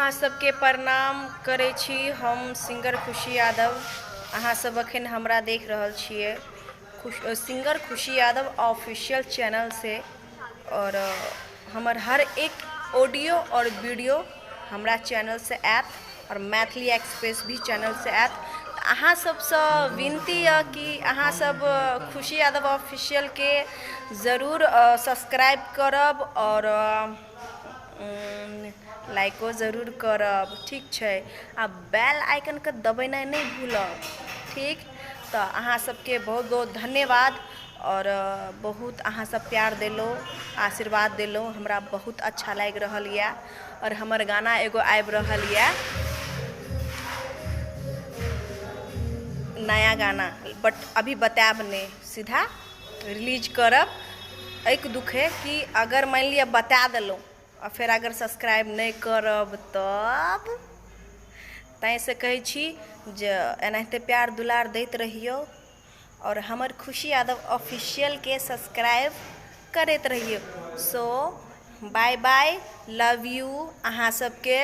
अहाँ सबके प्रणाम करै छी। हम सिंगर खुशी यादव। अहाँ सब अखन हमरा देख रहल छियै सिंगर खुशी यादव ऑफिशियल चैनल से। और हमर हर एक ऑडियो और वीडियो हमरा चैनल से आयत और मैथिली एक्सप्रेस भी चैनल से आयत। तऽ अहाँ सबसँ विनती यऽ कि अहाँ सब खुशी यादव ऑफिशियलके जरूर सब्सक्राइब करब और लाइको जरूर करब, ठीक छै? आ बेल आइकनके दबेनाइ नहि भूलब, ठीक? तऽ अहाँ सबके बहुत बहुत धन्यवाद और बहुत अहाँ सब प्यार देलहुँ, आशीर्वाद देलहुँ, हमरा बहुत अच्छा लागि रहल यऽ। और हमर गाना एगो आबि रहल यऽ, नया गाना, बट अभी बतायब नहि, सीधा रिलीज करब। एहिके दुखे कि अगर मानि लिअ बता देलहुँ आ फेर अगर सब्सक्राइब नहि करब तब ताहिसँ कहै छी जे एनाहिते प्यार दुलार दैत रहियौ और हमर खुशी यादव ऑफिशियलके सब्सक्राइब करैत रहियौ। So bye bye, love you अहाँ सबके।